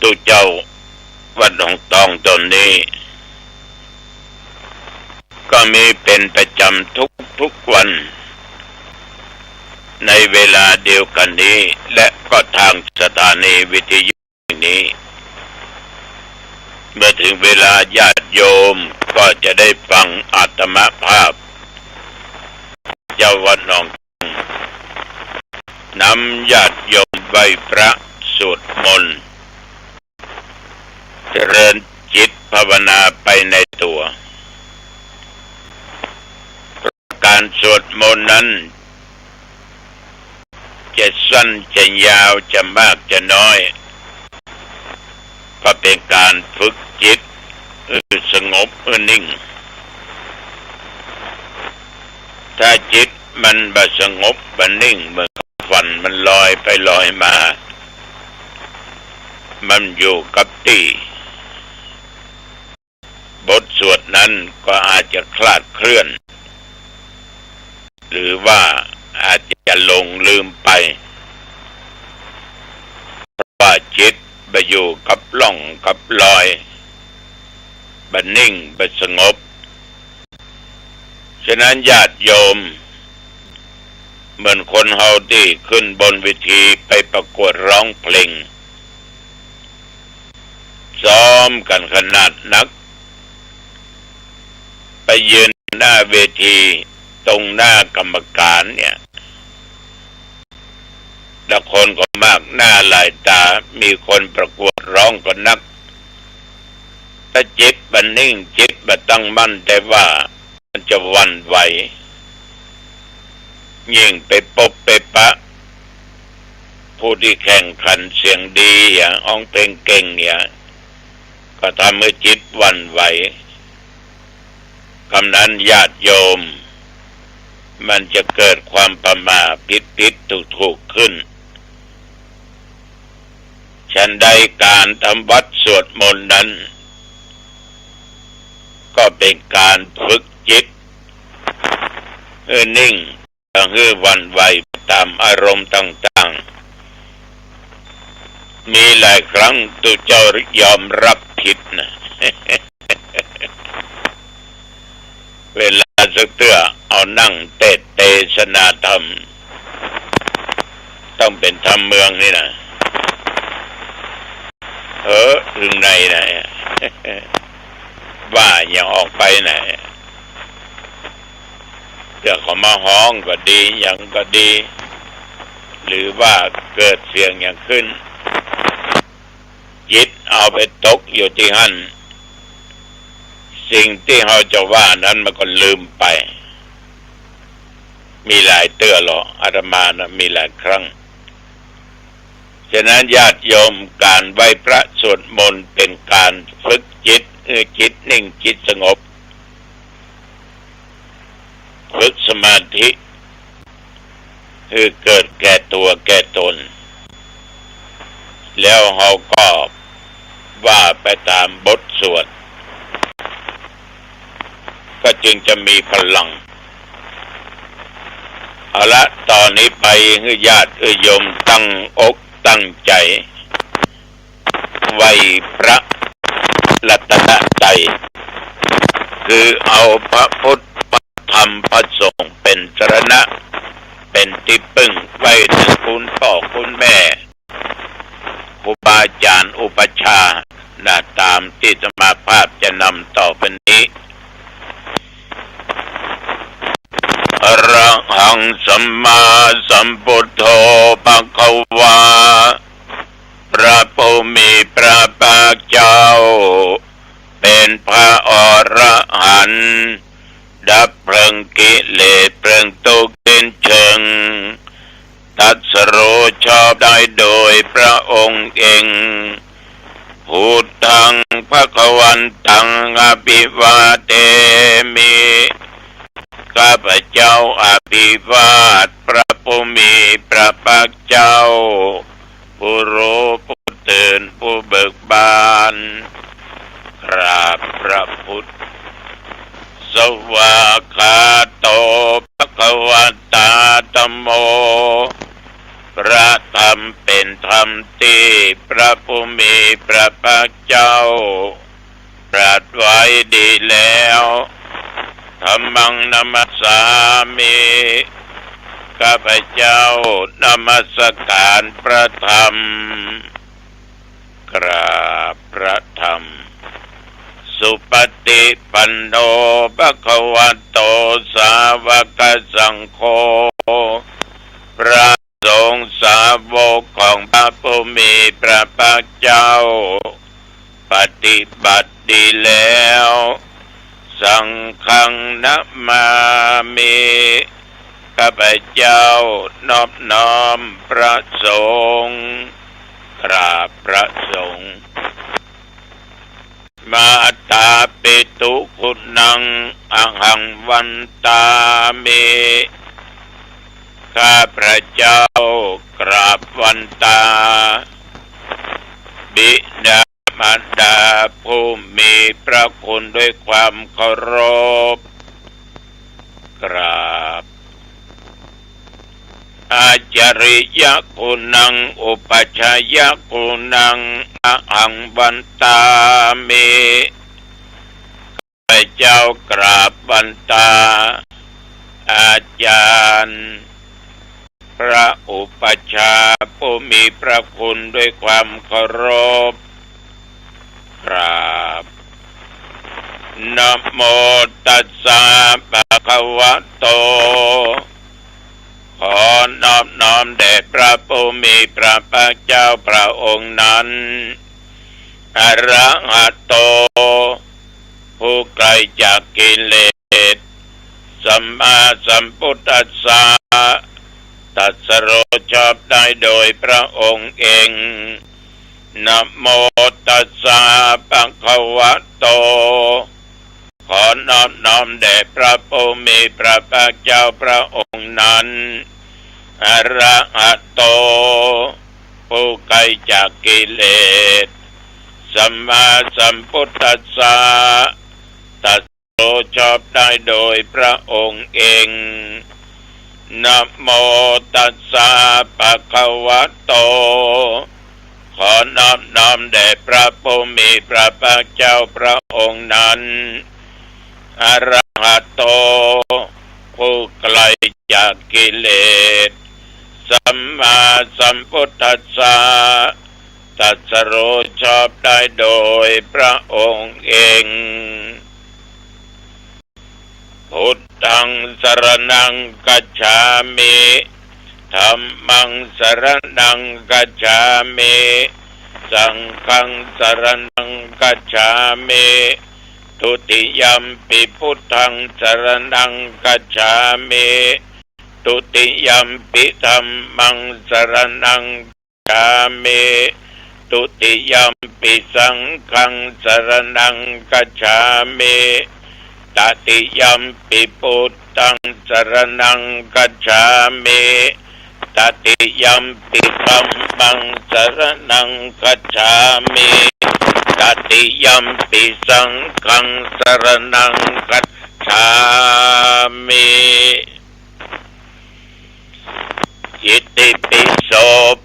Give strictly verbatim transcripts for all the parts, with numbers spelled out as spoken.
ตุ๊เจ้าวัดหนองตองต๋นนี้ ก็มีเป๋นประจ๋ำทุกๆ วัน ในเวลาเดียวกั๋นนี้ และก็ตางสถานีวิทยุแห่งนี้ เมื่อเถิงเวลาญาติโยมก็จะได้ฟังอาตมาภาพ เจ้าวัดหนองตอง นำญาติโยมไหว้พระสวดมนต์ เจริญจิตภาวนาไปในตั๋ว ก๋านสวดมนต์นั้น จะสั้นจะยาวจะมากจะน้อย ก็เป๋นก๋านฝึกจิตหื้อสงบหื้อนิ่ง ถ้าจิตมันบ่สงบบ่นิ่ง เหมือนกับฝันมันลอยไปลอยมา มันอยู่กับตี้ บทสวดนั้นก็อาจจะคลาดเคลื่อน หรือว่าอาจจะหลงลืมไป เพราะว่าจิตบ่อยู่กับร่องกับรอย บ่นิ่งบ่สงบ ฉะนั้นญาติโยม เหมือนคนเฮาตี้ขึ้นบนเวทีไปประกวดร้องเพลง ซ้อมกั๋นขนาดนัก ไปยืนหน้าเวทีตรงหน้ากรรมการเนี่ย ละคนก็มากหน้าหลายต๋า มีคนประกวดร้องก็นัก ถ้าจิตบ่นิ่ง จิตบ่ตั้งมั่นแต่ว่า มันจะหวั่นไหว ยิ่งไปปบไปปะ ผู้ตี้แข่งขันเสียงดีอย่าง ฮ้องเพลงเก่งเนี่ย ก็ทำหื้อจิตหวั่นไหว กำนั้นญาติโยม มันจะเกิดความประหม่าผิดๆ ถูกๆ ขึ้น ฉันใดก๋านทำวัตรสวดมนต์นั้น ก็เป๋นก๋านฝึกจิตหื้อนิ่ง บ่หื้อหวั่นไหวต๋ามอารมณ์ต่างๆ มีหลายครั้งตุ๊เจ้ายอมฮับผิดนะ เวลาสักเตื้อเอานั่งเตสน์เตสนาธรรม ต้องเป๋นธรรมเมืองนี่นะ เออ เถิงไหนไหน ว่าอย่างออกไปไหน เตื้อเขามาฮ้องก็ดี หยังก็ดี หรือว่าเกิดเสียงหยังขึ้น จิตเอาไปตกอยู่ตี้หั้น สิ่งตี้เฮาจะว่านั้นมันก็ลืมไป มีหลายเตื้อลอ อาตมานะมีหลายครั้ง ฉะนั้นญาติโยม ก๋านไหว้พระสวดมนต์เป๋นก๋านฝึกจิต หื้อจิตนิ่งจิตสงบ ฝึกสมาธิ หื้อเกิดแก่ตั๋วแก่ต๋น แล้วเฮาก็ว่าไปต๋ามบทสวด ก็จึงจะมีพลัง เอาละ ต่อนี้ไปหื้อญาติหื้อโยมตั้งอกตั้งใจ๋ ไหว้พระรัตนตรัย คือเอาพระพุทธ พระธรรม พระสงฆ์เป๋นสรณะ เป๋นตี้ปึ้ง ไหว้เถิงคุณป้อคุณแม่ ครูบาอาจ๋ารย์อุปัชฌาย์นะ ต๋ามตี้อาตมาภาพจะนำต่อไปนี้ อะระหังสัมมาสัมพุทโธ ภะคะวา พระผู้มีพระภาคเจ้า เป๋นพระอรหันต์ ดับเพลิงกิเลสเพลิงตุ๊กข์สิ้นเชิง ตรัสรู้ชอบได้โดยพระองค์เอง พุทธัง ภะคะวันตัง อะภิวาเทมิ ข้าพเจ้าอภิวาทพระผู้มีพระภาคเจ้า ผู้รู้ผู้ตื่นผู้เบิกบาน กราบพระพุทธ สวากขาโต ภะคะวะตา ธัมโม พระธรรมเป๋นธรรมตี้พระผู้มี พระภาคเจ้าตรัสไว้ดีแล้ว ธัมมัง นะมัสสามิ ข้าพเจ้านมัสการพระธรรม กราบพระธรรม สุปฏิปันโน ภะคะวะโต สาวกสังโฆ พระสงฆ์สาวกของพระผู้มีพระภาคเจ้า ปฏิบัติดีแล้ว สังฆัง นะมามิ ข้าพเจ้านอบน้อมพระสงฆ์ กราบพระสงฆ์ มาตาปิตุกุณัง อะหัง วันตามิ ข้าพระเจ้ากราบวันตา บิดามารดาผู้มีพระคุณด้วยความเคารพ กราบ อาจาริยกุณัง อุปัชฌายกุณัง อะหัง วันตามิ ข้าพเจ้ากราบวันตา อาจารย์ พระอุปัชฌาย์ผู้มีพระคุณด้วยความเคารพ กราบ นะโมตัสสะ ภะคะวะโต ขอนอบน้อมแด่พระผู้มีพระภาคเจ้าพระองค์นั้น อะระหะโต ผู้ไกลจากกิเลส สัมมาสัมพุทธัสสะ ตรัสรู้ชอบได้โดยพระองค์เอง นะโมตัสสะ ภะคะวะโต ขอนอบน้อมแด่พระผู้มีพระภาคเจ้าพระองค์นั้น อะระหะโต ผู้ไกลจากกิเลส สัมมาสัมพุทธัสสะ ตรัสรู้ชอบได้โดยพระองค์เอง นะโมตัสสะ ภะคะวะโต ขอนอบน้อมแด่พระผู้มีพระภาคเจ้าพระองค์นั้น อะระหะโต ผู้ไกลจากกิเลส สัมมาสัมพุทธัสสะ ตรัสรู้ชอบได้โดยพระองค์เอง พุทธัง สรณัง คัจฉามิ ธัมมัง สรณัง คัจฉามิ สังฆัง สรณัง คัจฉามิ ทุติยัมปิ พุทธัง สรณัง คัจฉามิ ทุติยัมปิ ธัมมัง สรณัง คัจฉามิ ทุติยัมปิ สังฆัง สรณัง คัจฉามิ ตติยัมปิ พุทธัง สรณัง คัจฉามิ ตติยัมปิ ธัมมัง สรณัง คัจฉามิ ตติยัมปิ สังฆัง สรณัง คัจฉามิ อิติปิโส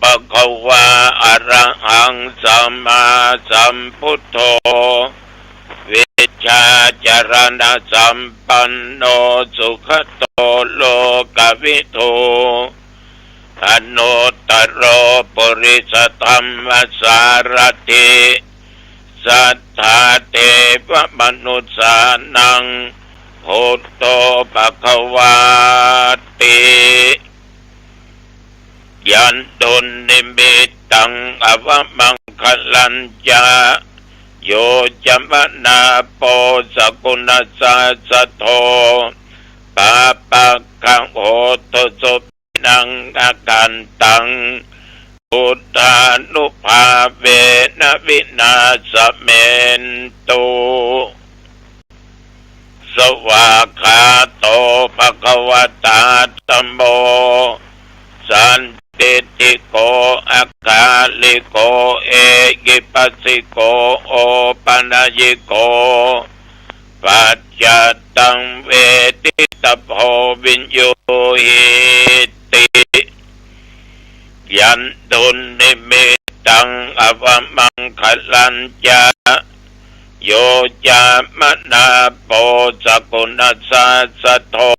ภะคะวา อะระหัง สัมมาสัมพุทโธ วิชชาจารณสัมปันโน สุขโต โลกวิทู อนุตตโร ปุริสธัมมสารถิ สัทธาเทวมนุสสานัง พุทโธ ภะคะวาติ ยันตุนนิมิตตัง อวมังคะลัญจะ โยจะมะนาโป สกุณัสสสะโท ปาปะกะโหตุ สุ นัง อกันตัง พุทธานุภาเวนะ วินาสเมนตุ สวากขาโต ภะคะวะตา ธัมโม สันทิฏฐิโก อะกาลิโก เอหิปัสสิโก โอปะนะยิโก ปัจจัตตัง เวทิตะโพ วิญญูหิติ ยันตุนนิมิต taṃ avamaṅgalañca, yo cāmanāpo sakuṇassa saddo,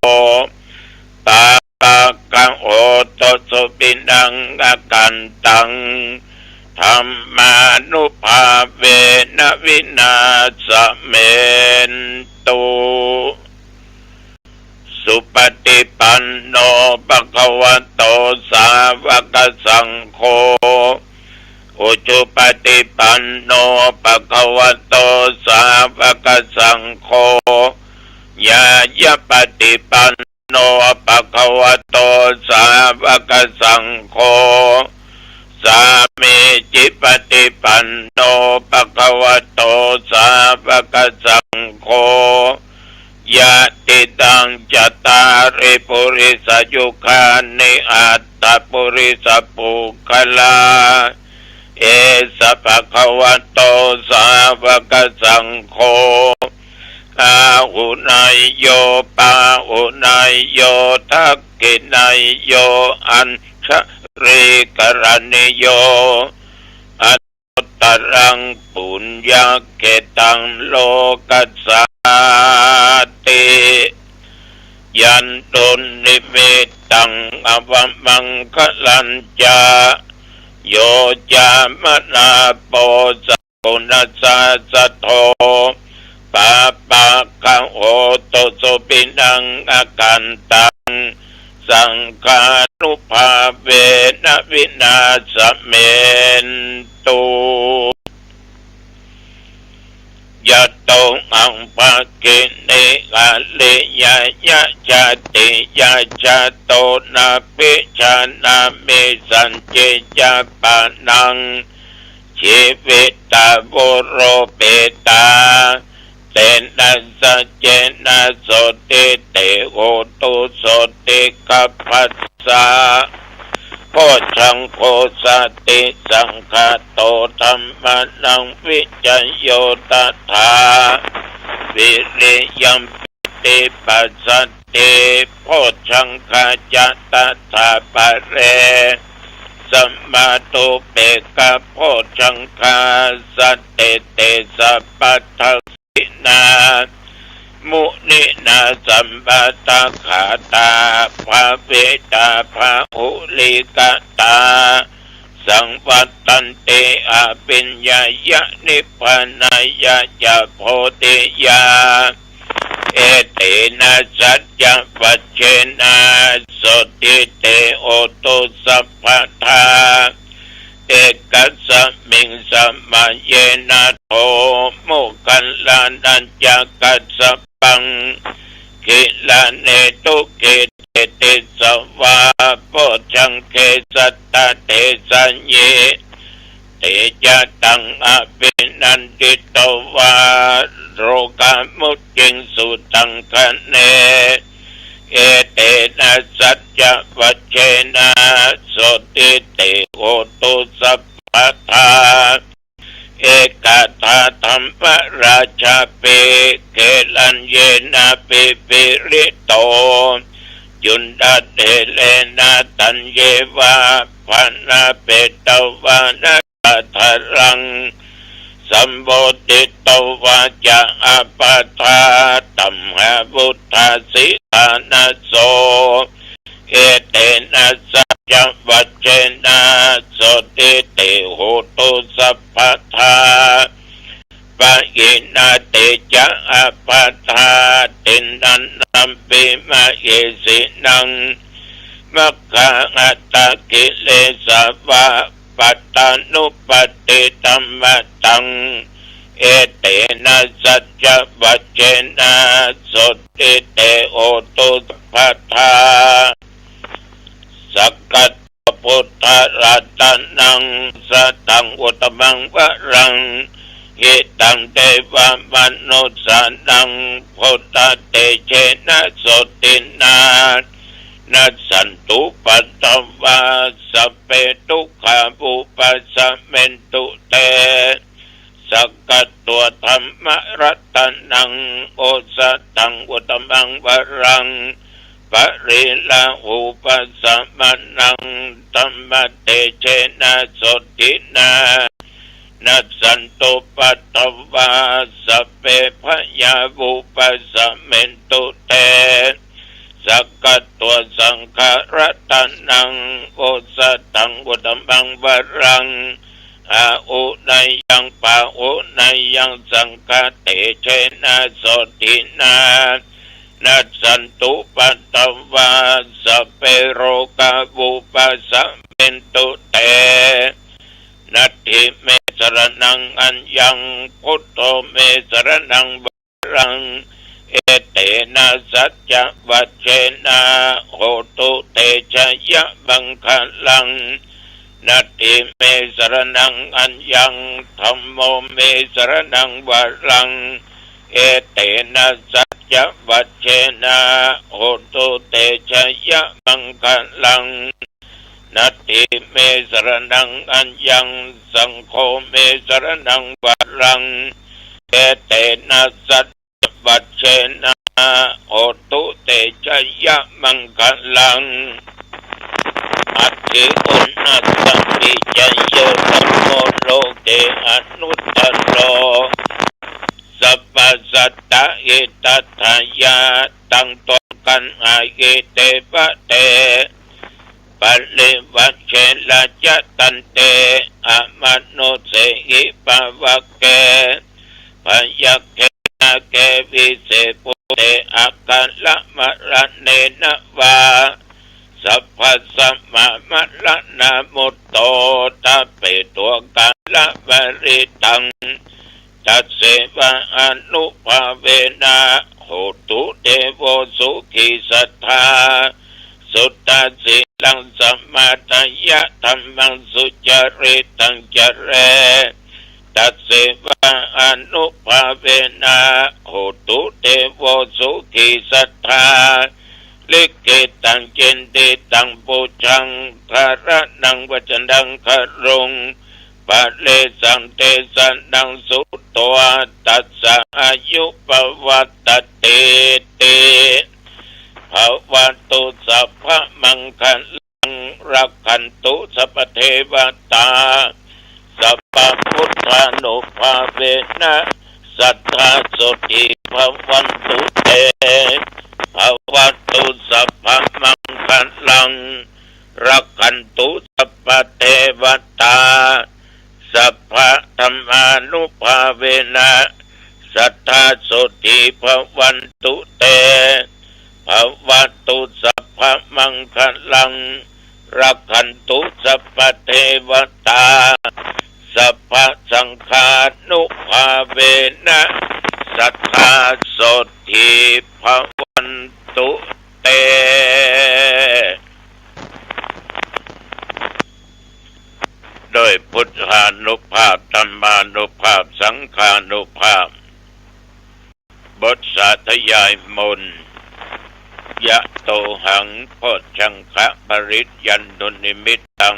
pāpaggaho dussupinaṃ akantaṃ, dhammānubhāvena vināsamentu. Supaṭipanno bhagavato sāvakasaṅgho, ujupaṭipanno bhagavato sāvakasaṅgho, ñāyapaṭipanno bhagavato sāvakasaṅgho, sāmīcipaṭipanno bhagavato sāvakasaṅgho, yadidaṃ cattāri purisayugāni aṭṭha purisapuggalā, esa bhagavato sāvakasaṅgho, āhuneyyo pāhuneyyo dakkhiṇeyyo añjalikaraṇīyo, anuttaraṃ puññakkhettaṃ lokassāti. Yandunnimittaṃ avamaṅgalañca, yo cāmanāpo sakuṇassa saddo, pāpaggaho dussupinaṃ akantaṃ, saṅghānubhāvena vināsamentu. Yatohaṃ bhagini ariyā jātiyā jāto, nābhijānāmi sañcicca pāṇaṃ, jīvitā voropetā, tena saccena sotthi te hotu, sotthi gabbhassa. Bojjhaṅgo satisaṅkhāto, dhammānaṃ vicayo tathā, viriyampīti passaddhi bojjhaṅgā ca tathāpare, samādhupekkhabojjhaṅgā, sattete sabbadassinā, muninā sammadakkhātā, bhāvitā bahulīkatā, saṃvattanti abhiññāya nibbānāya ca bodhiyā. Etena saccavajjena sotthi te hotu sabbadā. Ekasmiṃ samaye nātho moggallānañca kassapaṃ, gilāne dukkhite disvā bojjhaṅge satta desayi. Te ca taṃ abhinanditvā rogā mucciṃsu taṅkhaṇe. Etena saccavajjena sotthi te hotu sabbadā. Ekadā dhammarājāpi gelaññenābhipīḷito, cundattherena taññeva bhaṇāpetvāna sādaraṃ. Sammoditvā ca ābādhā tamhā vuṭṭhāsi ṭhānaso. Etena saccavajjena sotthi te hotu sabbadā. Pahīnā te ca ābādhā tiṇṇannampi mahesinaṃ, maggāhatakilesā va pattānuppattidhammataṃ. Etena saccavajjena sotthi te hotu sabbadā. Sakkatvā buddharatanaṃ sāraṃ uttamaṃ varaṃ, hitaṃ devamanussānaṃ buddhatejena sotthinā, nassantupaddavā sabbe dukkhā vūpasamentu te. Sakkatvā dhammaratanaṃ osathaṃ uttamaṃ varaṃ, ปริลาหูปสมนัง ธัมมเตเจนะโสตินะ นัสสันตุปัตตวา สัพเพพยาวุปสมเมนตุเต สักกัตวาสังฆรัตนัง โอสถังอุตตมังวรัง อาหุเนยังปาหุเนยัง สังฆเตเจนะโสตินะ นัสสันตุปัตตวา สัพเพโรกาวุปสมเมนตุเต นัตถิเมสรณังอัญญัง พุทโธเมสรณังวรัง เอเตนะสัจจวัจเจนะ โหตุเตชะยะมังคลัง นัตถิเมสรณังอัญญัง ธัมโมเมสรณังวรัง เอเตนะสัจจวัจเจนะ โหตุเตชะยะมังคลัง นัตถิเมสรณังอัญญัง สังโฆเมสรณังวรัง เอเตนะสัจจวัจเจนะ โหตุเตชะยะมังคลัง อัตถิอุณณัสสะวิจโย ธัมโมโลเกอนุตตโร สัพพะสัตตะหิตัตถายะ ตัง ตัง กัณหาหิ เต วะ เต ปริวะเชระ จะ ตัน เต อมะนุสเสหิ ปะ วะ เก พยัค เข นา เข วิเส ปุ เต อะคะ ระ มะระ เณ นะ วา สัพพะ สะ มะ มะระ นา มุตโต ทะ เป โต กา ละ วะริตัง ตัสเสวะ อนุภาเวนะ โหตุ เต โว สุขี สัตถา สุตตะ สีลัง สะ มา ทะ ยะ ธัมมัง สุจะริตัง จะ เร ตัสเสวะ อนุภาเวนะ โหตุ เต โว สุขี สัตถา ลิขิตัง จินติตัง ปูชัง ธาระ นัง วัจจะ นัง คะ รุง ปะ เร สัง เต สะ นัง สุ ตวา ตัสสะ อายุ ปะ วัตติ ติ ภะ วะ ตุ สัพพะ มังคะ ลัง รักขันตุ สัพพะ เทวะ ตา สัพพะ พุทธานุภาเวนะ สัทธา โสตถี ภะ วันตุ เต ภะ วะ ตุ สัพพะ มังคะ ลัง รักขันตุ สัพพะ เทวะ ตา สัพพะ ธัมมานุภาเวนะ สัทธา โสตถี ภะ วันตุ เต ภะ วะ ตุ สัพพะ มังคะ ลัง รักขันตุ สัพพะ เทวะ ตา สัพพะ สังฆานุภาเวนะ สัทธา โสตถี ภะ วันตุ เต โดยพุทธานุภาพ ธัมมานุภาพ สังฆานุภาพ บทสาธยายมนต์ ยะโตหัง โพชฌังคะ ปริตยันตุ นิมิตตัง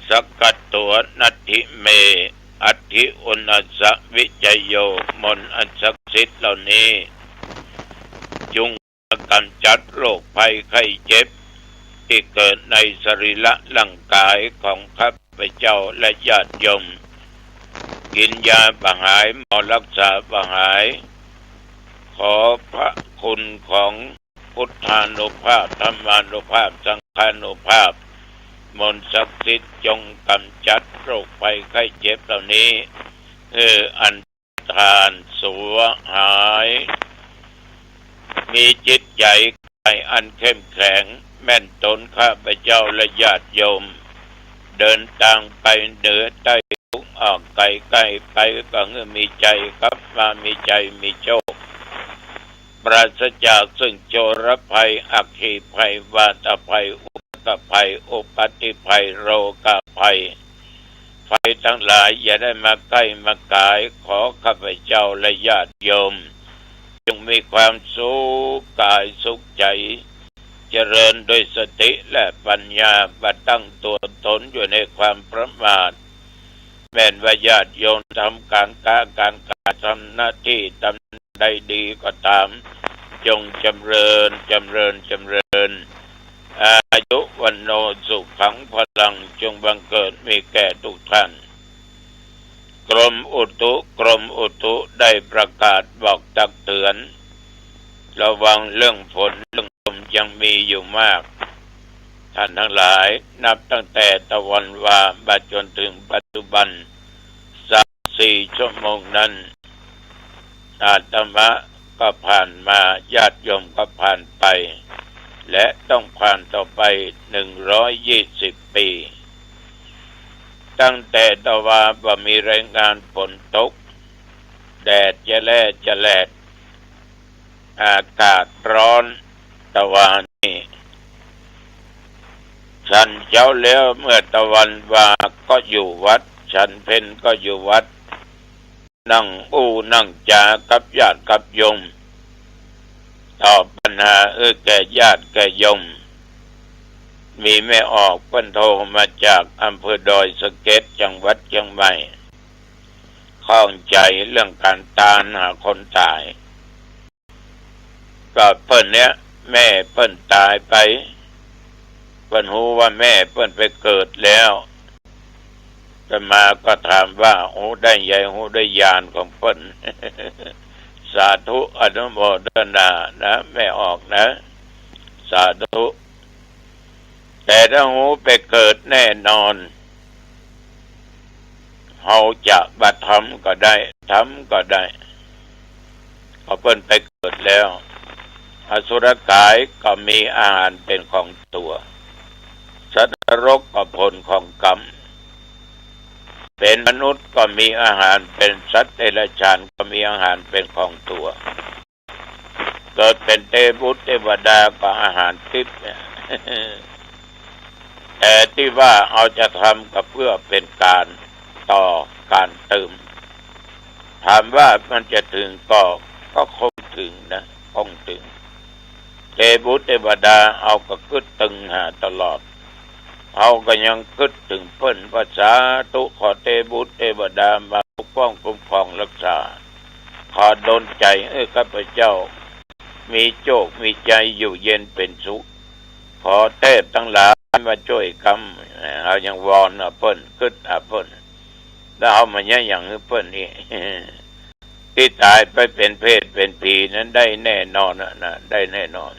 สักกัตวา นัตถิเม อัตถิอุณณัสสะ วิจโย มนต์อันศักดิ์สิทธิ์เหล่านี้ จุง กำจัดโรคภัยไข้เจ็บ ตี้เกิดในสรีระร่างก๋ายของข้าพเจ้าและญาติโยม กิ๋นยาบ่หาย หมอรักษาบ่หาย ขอพระคุณของพุทธานุภาพ ธัมมานุภาพ สังฆานุภาพ มนต์ศักดิ์สิทธิ์จงกำจัดโรคภัยไข้เจ็บเหล่านี้ หื้ออัน ทานสูญหาย มีจิตใจ๋กายอันเข้มแข็ง แม่นตนข้าพเจ้าและญาติโยม เดินตางไปเหนือใต้สูงอ่อน ไก๋ใก้ไป ก็หื้อมีใจ๋กลับมามีใจ๋มีโชค ปราศจากซึ่งโจรภัย อัคคีภัย วาตภัย อุทกภัย อุปัตติภัย โรคภัย ภัยตังหลายอย่าได้มาใก้มาก๋าย ขอข้าพเจ้าและญาติโยม จงมีความสุขก๋ายสุขใจ๋ เจริญด้วยสติและปัญญา บ่ตั้งตั๋วตนอยู่ในความประมาท แม่นว่าญาติโยมทำก๋านก๊าก๋านก๋าย ทำหน้าตี้ตำแหน่งใดดีก็ต๋าม จงจำเริญ จำเริญ จำเริญ อายุ วัณโณ สุขัง พลัง จงบังเกิดมีแก่ทุกท่าน กรมอุตุ กรมอุตุได้ประกาศบอกตักเตือน ระวังเรื่องฝน เรื่องลมยังมีอยู่มาก ท่านทั้งหลาย นับตั้งแต่ตะวันวามาจนถึงปัจจุบัน สามสี่ชั่วโมงนั้น อาตมาก็ผ่านมา ญาติโยมก็ผ่านไป และต้องผ่านต่อไป หนึ่งร้อยยี่สิบปี ตั้งแต่ตะวาบ่มีรายงานฝนตก แดดจะแล่จะแลด อากาศร้อน ตะวานี้ ฉันเจ๊าแล้วเมื่อตะวันวาก็อยู่วัด ฉันเพลก็อยู่วัด นั่งอู้นั่งจากับญาติกับโยม ตอบปัญหาเอื้อแก่ญาติแก่โยม มีแม่ออกเปิ้นโทรมาจากอำเภอดอยสะเก็ด จังหวัดเชียงใหม่ ข้องใจ๋เรื่องก๋านตานหาคนต๋าย ก็เปิ้นเนี่ย แม่เปิ้นต๋ายไป เปิ้นฮู้ว่าแม่เปิ้นไปเกิดแล้ว อาตมาก็ถามว่า ฮู้ได้ใย ฮู้ได้ญาณของเปิ้น สาธุ อนุโมทนานะ แม่ออกนะ สาธุ แต่ถ้าฮู้ไปเกิดแน่นอน เฮาจะบ่ทำก็ได้ ทำก็ได้ เพราะเปิ้นไปเกิดแล้ว อสุรกายก็มีอาหารเป๋นของตั๋ว สัตว์นรกก็ผลของกรรม เป๋นมนุษย์ก็มีอาหาร เป๋นสัตว์เดรัจฉานก็มีอาหารเป๋นของตั๋ว เกิดเป๋นเตบุตรเตวดาก็อาหารติ๊บเนี่ย แต่ตี้ว่าเฮาจะทำก็เปื้อเป๋นก๋านต่อก๋านเติม ถามว่ามันจะเถิงก่อ ก็คงเถิงนะ คงเถิง เตบุตรเตวดาเฮาก็กึ๊ดตึงหาตลอด เฮาก็ยังกึ๊ดเถิงเปิ้นว่า สาธุ ขอเตบุตรเตวดามาปกป้องคุ้มครองรักษา ขอดลใจ๋หื้อข้าพเจ้า มีโจคมีใจ๋อยู่เย็นเป๋นสุข ขอเตพตังหลายมาจ้วยกำ เฮายังวอนหาเปิ้น กึ๊ดหาเปิ้น แล้วเฮามาเยียะหยังหื้อเปิ้นนี่ ตี้ต๋ายไปเป๋นเปรตเป๋นผีนั้นได้แน่นอนนะ นะ ได้แน่นอน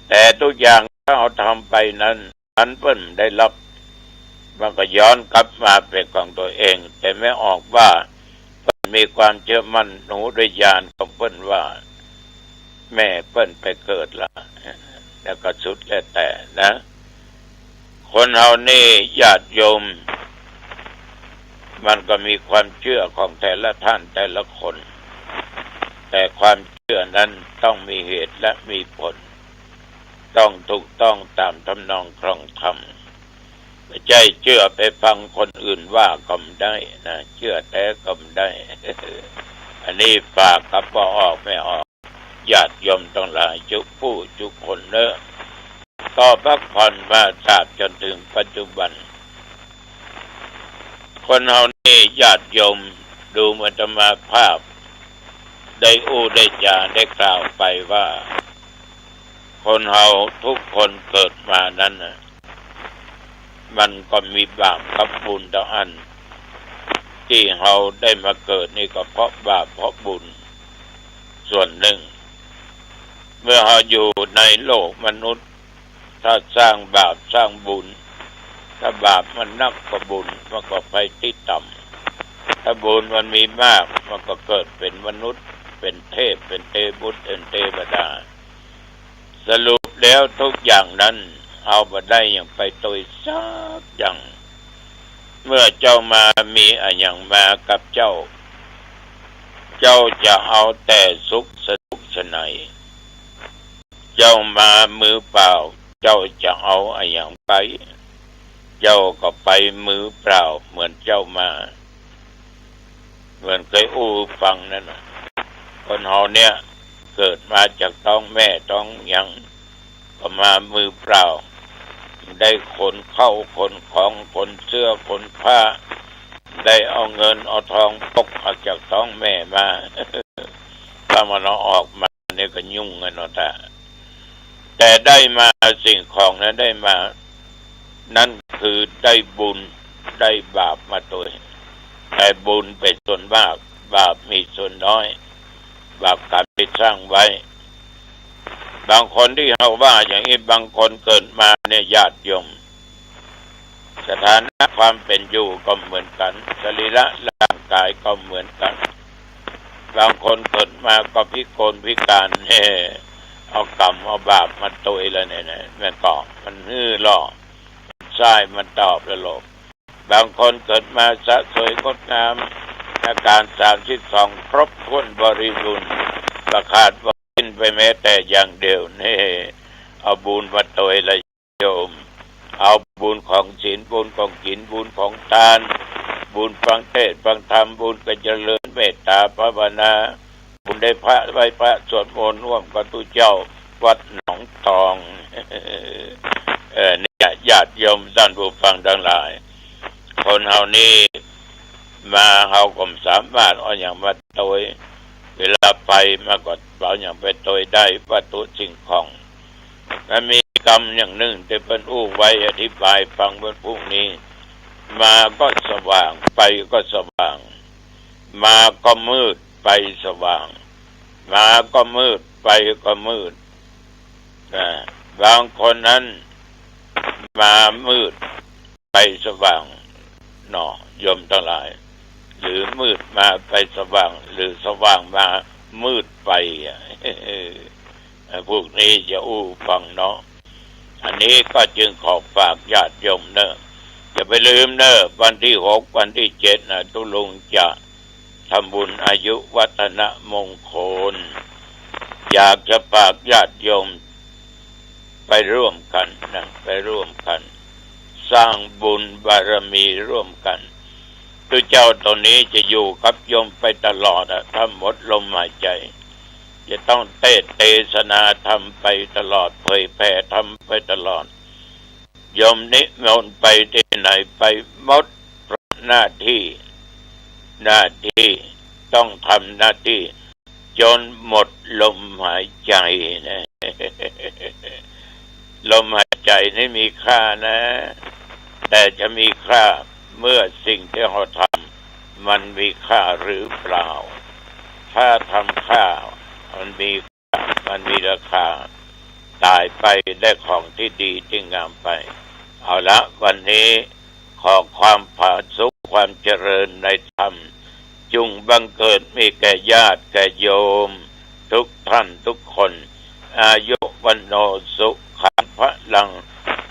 แต่ทุกอย่างถ้าเฮาทำไปนั้น อันเปิ้นได้รับ มันก็ย้อนกลับมาเป๋นของตั๋วเอง แต่แม่ออกว่าเปิ้นมีความเจื้อมั่น ฮู้ด้วยญาณของเปิ้นว่า แม่เปิ้นไปเกิดละ แล้วก็สุดแล้วแต่นะ คนเฮานี่ญาติโยม มันก็มีความเจื้อของแต่ละท่านแต่ละคน แต่ความเจื้อนั้นต้องมีเหตุและมีผล ต้องถูกต้องต๋ามทำนองครองธรรม บ่ใจ้เจื้อไปฟังคนอื่นว่าก็บ่ได้นะ เจื้อแต๊ก็บ่ได้ อันนี้ฝากกับป้อออกแม่ออก ญาติโยมตังหลายจุผู้จุคนเน้อ ก็พักผ่อนมาตราบจ๋นเถิงปัจจุบัน คนเฮานี่ญาติโยม ดูอาตมาภาพ ได้อู้ได้จ๋าได้กล่าวไปว่า คนเฮาทุกคนเกิดมานั้นน่ะ มันก็มีบาปกับบุญเต้าอั้น ตี้เฮาได้มาเกิดนี่ก็เพราะบาปเพราะบุญส่วนนึ่ง เมื่อเฮาอยู่ในโลกมนุษย์ ถ้าสร้างบาปสร้างบุญ ถ้าบาปมันนักกว่าบุญ มันก็ไปตี้ต่ำ ถ้าบุญมันมีมาก มันก็เกิดเป๋นมนุษย์ เป๋นเทพ เป๋นเตบุตร เป๋นเตวดา สรุปแล้วทุกอย่างนั้น เฮาบ่ได้หยังไปตวยสักอย่าง เมื่อเจ้ามามีอะหยังมากับเจ้า เจ้าจะเอาแต่สุขสนุกสนาย เจ้ามามือเปล่า เจ้าจะเอาอะหยังไป เจ้าก็ไปมือเปล่าเหมือนเจ้ามา เหมือนเกยอู้หื้อฟังนั่นน่ะ คนเฮาเนี่ยเกิดมาจากต๊องแม่ต๊องหยัง ก็มามือเปล่า ได้ขนเข้าขนของ ขนเสื้อขนผ้า ได้เอาเงินเอาทองปกออกจากต๊องแม่มา ถ้ามันเอาออกมา นี่ก็ยุ่งกันเนาะ แต่ แต่ได้มาสิ่งของนั้นได้มา นั่นคือได้บุญ ได้บาปมาตวย แต่บุญเป๋นส่วนมาก บาปมีส่วนน้อย บาปกรรมตี้สร้างไว้ บางคนตี้เฮาว่าอย่างนี้ บางคนเกิดมาเนี่ย ญาติโยม สถานะความเป๋นอยู่ก็เหมือนกั๋น สรีระร่างก๋ายก็เหมือนกั๋น บางคนเกิดมาก็พิกลพิการ เอากรรมเอาบาปมาตวยแล้วเนี่ยนะ แม่นก่อ มันหื้อล่อ ใจ้ มันตอบแล้วโลก บางคนเกิดมาสะสวยงดงาม อาก๋ารสามสิบสองครบถ้วนบริบูรณ์ บ่ขาดบ่สิ้นไปแม้แต่อย่างเดียว นี่ เอาบุญมาตวยละโยม เอาบุญของศีล บุญของกิ๋น บุญของตาน บุญฟังเทศน์ฟังธรรม บุญก๋านเจริญเมตตาภาวนา บุญได้พระ ไหว้พระสวดมนต์ร่วมกับตุ๊เจ้าวัดหนองทอง เออ เนี่ย ญาติโยมต้านผู้ฟังตังหลาย คนเฮานี่ มาเฮาก็บ่สามารถเอาหยังมาตวย เวลาไปมาก็บ่เอาหยังไปตวยได้ วัตถุสิ่งของ มันมีกำอย่างนึ่งตี้เปิ้นอู้ไว้ อธิบายฟังวันพรุ่งนี้ มาก็สว่าง ไปก็สว่าง มาก็มืด ไปสว่าง มาก็มืด ไปก็มืด นะ บางคนนั้น มามืด ไปสว่าง เนาะ โยมตังหลาย หรือมืดมาไปสว่าง หรือสว่างมามืดไปอะ พวกนี้จะอู้ฟังเนาะ อันนี้ก็จึงขอฝากญาติโยมเน่อ อย่าไปลืมเน่อ วันตี้หก วันตี้เจ็ดนะ ตุ๊ลุงจะ ทำบุญอายุวัฒนมงคล อยากจะฝากญาติโยมไปร่วมกั๋นนะ ไปร่วมกั๋น สร้างบุญบารมีร่วมกั๋น ตุ๊เจ้าต๋นนี้จะอยู่กับโยมไปตลอดอะ ถ้าหมดลมหายใจ๋ จะต้องเตสน์เตสนาธรรมไปตลอด เผยแผ่ธรรมไปตลอด โยมนิมนต์ไปตี้ไหนไปหมด เพราะหน้าตี้ หน้าตี้ต้องทำหน้าตี้จ๋นหมดลมหายใจ๋นะ ลมหายใจ๋นี่มีค่านะ แต่จะมีค่าเมื่อสิ่งตี้เฮาทำมันมีค่าหรือเปล่า ถ้าทำค่ามันมี มันมีราคา ต๋ายไปได้ของตี้ดีตี้งามไป เอาละ วันนี้ขอความผาสุก ความเจริญในธรรม จุ่งบังเกิดมีแก่ญาติแก่โยม ทุกท่านทุกคน อายุวัณโณสุขังพลัง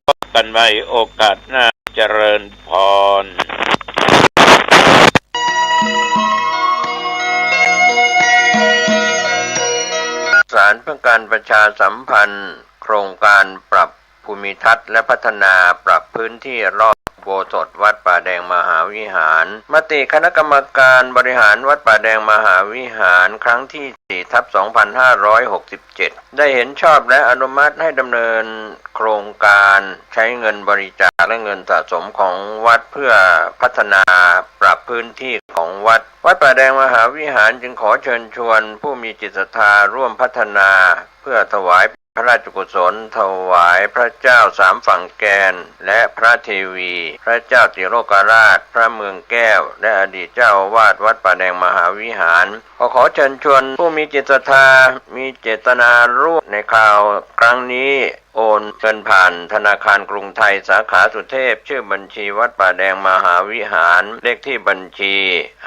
พบกั๋นใหม่โอกาสหน้า เจริญพร สารเพื่อการประชาสัมพันธ์ โครงการปรับภูมิทัศน์และพัฒนาปรับพื้นที่รอบอุโบสถวัดป่าแดงมหาวิหาร มติคณะกรรมการบริหารวัดป่าแดงมหาวิหาร ครั้งที่ สี่ทับสองพันห้าร้อยหกสิบเจ็ด ได้เห็นชอบและอนุมัติให้ดำเนินโครงการใช้เงินบริจาคและเงินสะสมของวัดเพื่อพัฒนาปรับพื้นที่ของวัด วัดป่าแดงมหาวิหารจึงขอเชิญชวนผู้มีจิตศรัทธาร่วมพัฒนา เพื่อถวายพระราชกุศล ถวายพระเจ้าสามฝั่งแกน และพระเทวี พระเจ้าติโลกราช พระเมืองแก้ว และอดีตเจ้าอาวาสวัดป่าแดงมหาวิหาร ขอ ขอเชิญชวนผู้มีจิตศรัทธา มีเจตนาร่วมในคราวครั้งนี้ โอนเงินผ่านธนาคารกรุงไทยสาขาสุเทพ ชื่อบัญชีวัดป่าแดงมหาวิหาร เลขที่บัญชี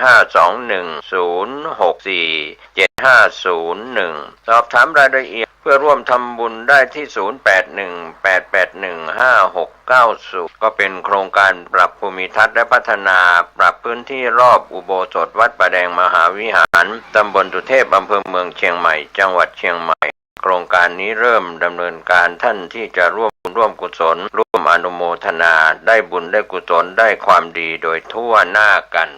ห้าสองหนึ่ง ศูนย์หกสี่ เจ็ดห้าศูนย์หนึ่ง สอบถามรายละเอียดเพื่อร่วมทำบุญได้ที่ ศูนย์แปดหนึ่ง แปดแปดหนึ่ง ห้าหกเก้าศูนย์ ก็เป็นโครงการปรับภูมิทัศน์และพัฒนาปรับพื้นที่รอบอุโบสถวัดป่าแดงมหาวิหาร ตำบลสุเทพ อำเภอเมืองเชียงใหม่ จังหวัดเชียงใหม่ โครงการนี้เริ่มดำเนินการ ท่านที่จะร่วมบุญร่วมกุศล ร่วมอนุโมทนา ได้บุญได้กุศล ได้ความดีโดยทั่วหน้ากัน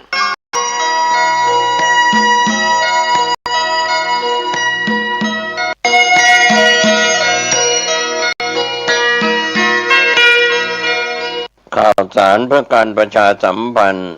ข่าวสารเพื่อการประชาสัมพันธ์